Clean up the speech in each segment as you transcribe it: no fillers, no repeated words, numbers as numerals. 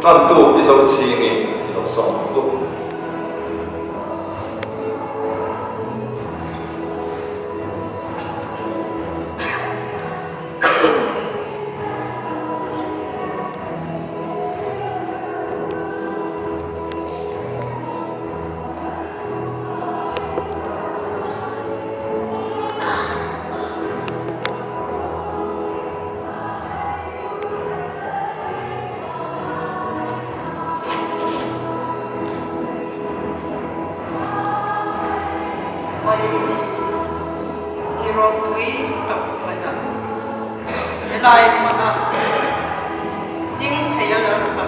Ṭantu Pi Zochhingi i lo sawm ang u. Mai ni ropui tak mai a, helai hmana ding thei a lalpa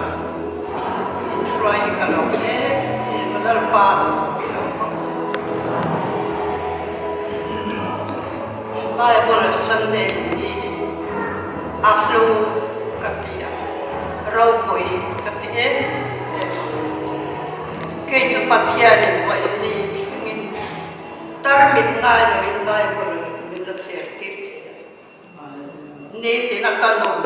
min hruai hi ka lo em em a, lalpa chu fak i lo hmang se. Bible Sunday ni a hlu ka ti a, ropui ka ti em em. Kei chu Pathianin vawiin thlengin tarmit ngai loin Bible min la chhiar tir thei a, nitin a ka nun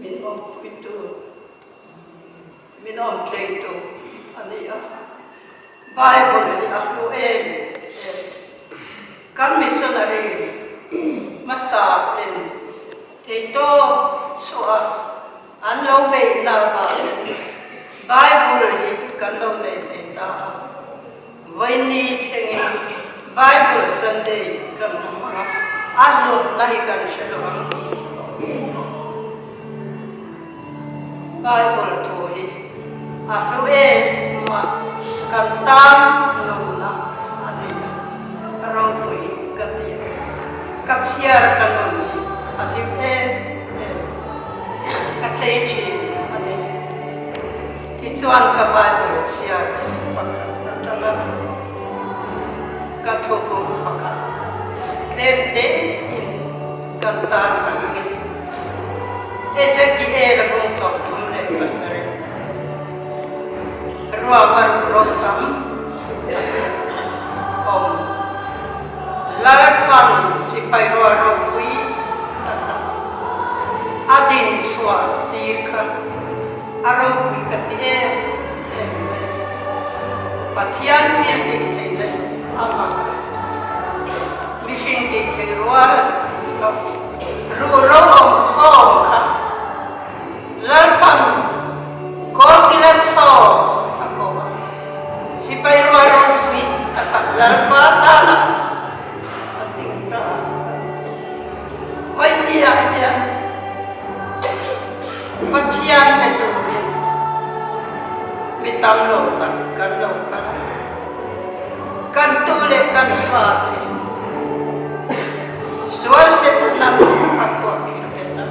min awmpuitu, min awmtleitu a ni a. Bible hi a hlu em em. Kan missionary hmasa ten theitawp chhuah a an lo beihna avangin Bible hi kan lo nei thei ta a. Vawiini thlengin Bible Sunday kan la hmang a, a hlutna hi kan hre lo ang tih pawh. Bible thu hi a hlu em a, kan tan nunna a ni a, a ropui ka ti a, ka chhiar ka nun hi a hlim em em, ka tlei thin a ni. Tichuan ka Bible chhiar pakhat atanga ka thupum pakhat tlem tein kan tan ang a ni. Ezekiel a bung 37, Ruahman rawh tam tak awm. Lalpan sipai ruah ropui taka a din chhuah tir kha a ropui ka ti em em mai. Pathian thil tih theihna hi a mak a, mihring tih theih rual lo. Ruhro awm khawm kha Lalpan Kawlkila thaw a ko a, sipai rual ropui takah Lalpa tana a ding ta a. Vawinia hian Pathian be turin mi tam lo tak kan lo kal a, kan tu leh kan fate Sual Setanan a khuah thil pet a,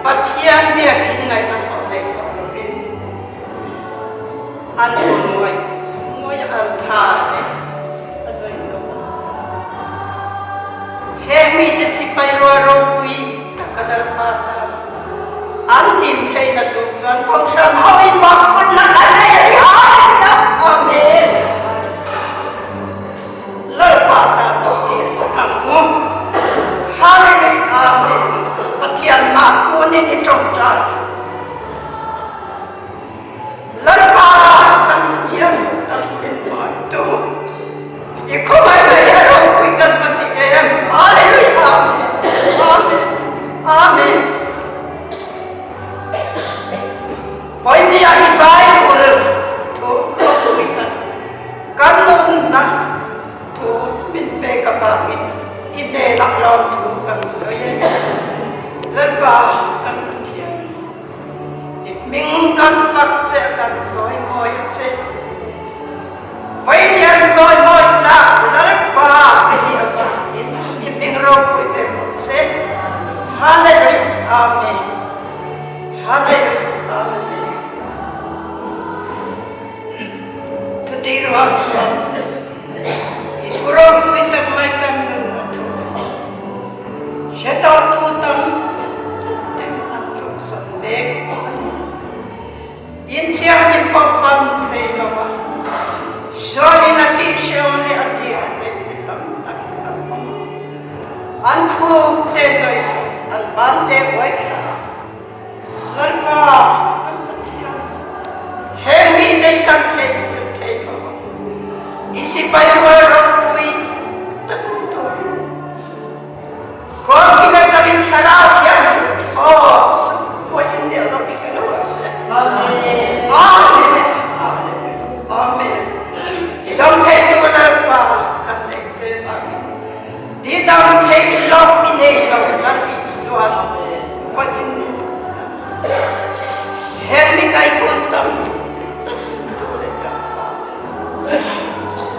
Pathian biakinn ngaihna pawh nei tawh lovin an hun ngawih ngawih a, an tha te a zui zo a. He mite sipai rual ropui taka Lalpa tan an din theihna tur chuan Kohhran ho in mawhphurhna kan nei a ni. Hallelujah! Amen! Lalpa tan thil sak ang u. Hallelujah Amen Pathian mah kunin i tawngtai. Lalpa kan Pathian kan min hmantu i khawngaih mai a ropui kan va ti em. Hallelujah Amen Amen Amen. Pawimia hi Bible thu ropui tak. Kan nunna thu min pek avangin i hnenah lawmthu kan sawi e. Lalpa kan Pathian, i hming kan fak che a kan chawimawi a che. Vawiin chawimawi tlak Lalpa i nih avangin i hming ropui ber rawh se. Hallelujah Amen. Hallelujah Amen. Chutih rual chuan i thu ropui tak mai kan nun a thu a, hre tawhtu tam tuk ten an tluksan mek a ni. Inthianghlim pawh pan thei lo a, sualin a tihhrehawm leh a tir a theih te tam tak an awm a, an thu te zawi chu an ban te uai thla a. Lalpa kan Pathian, heng mite hi kan theihnghilh thei lo ang. I sipai rual ropui tak ni turin Kawngkin atangin Thlarau Thianghlim thaw sup vawiin ni a lo thleng rawh se. Amen. Hallelujah. Amen. Tidam theitu Lalpa kan neih ve vangin tidam thei lo i nei lo kan Isuan vawiin ni heng mi kaikun tam tak tu leh kan fate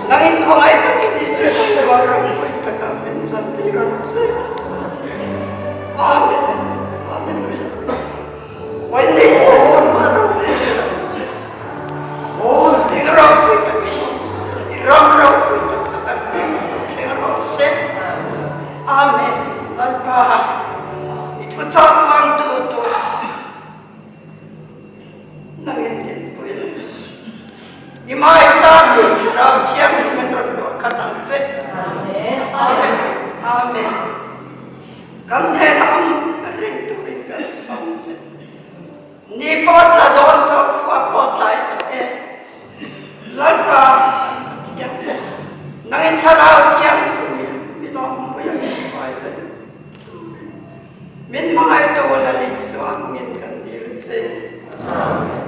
nangin khawngaih takin i sipai rual ropui takah min chantir ang che. Amen. Hallelujah. Vawiin ni hian nangmah ropui ber ang che. I ropui takin awm se, i ram ropui tak chu kan hnenah lo thleng rawh se. Amen. Lalpa, i thuchah puangtu tur nangin min pui la. I hmaichang hi Thlarau Thianghlim in rawn luah khat ang che. Amen. Amen. Kan hnenah awm reng turin kan sawm che. Ni pawh tla dawn tawh, khua pawh tlai tawh e. Lalpa kan Pathian, nangin Thlarau Thianghlim min awmpui a min hruai zel turin min hmangaihtu Lal Isua hmingin kan dil che. Amen.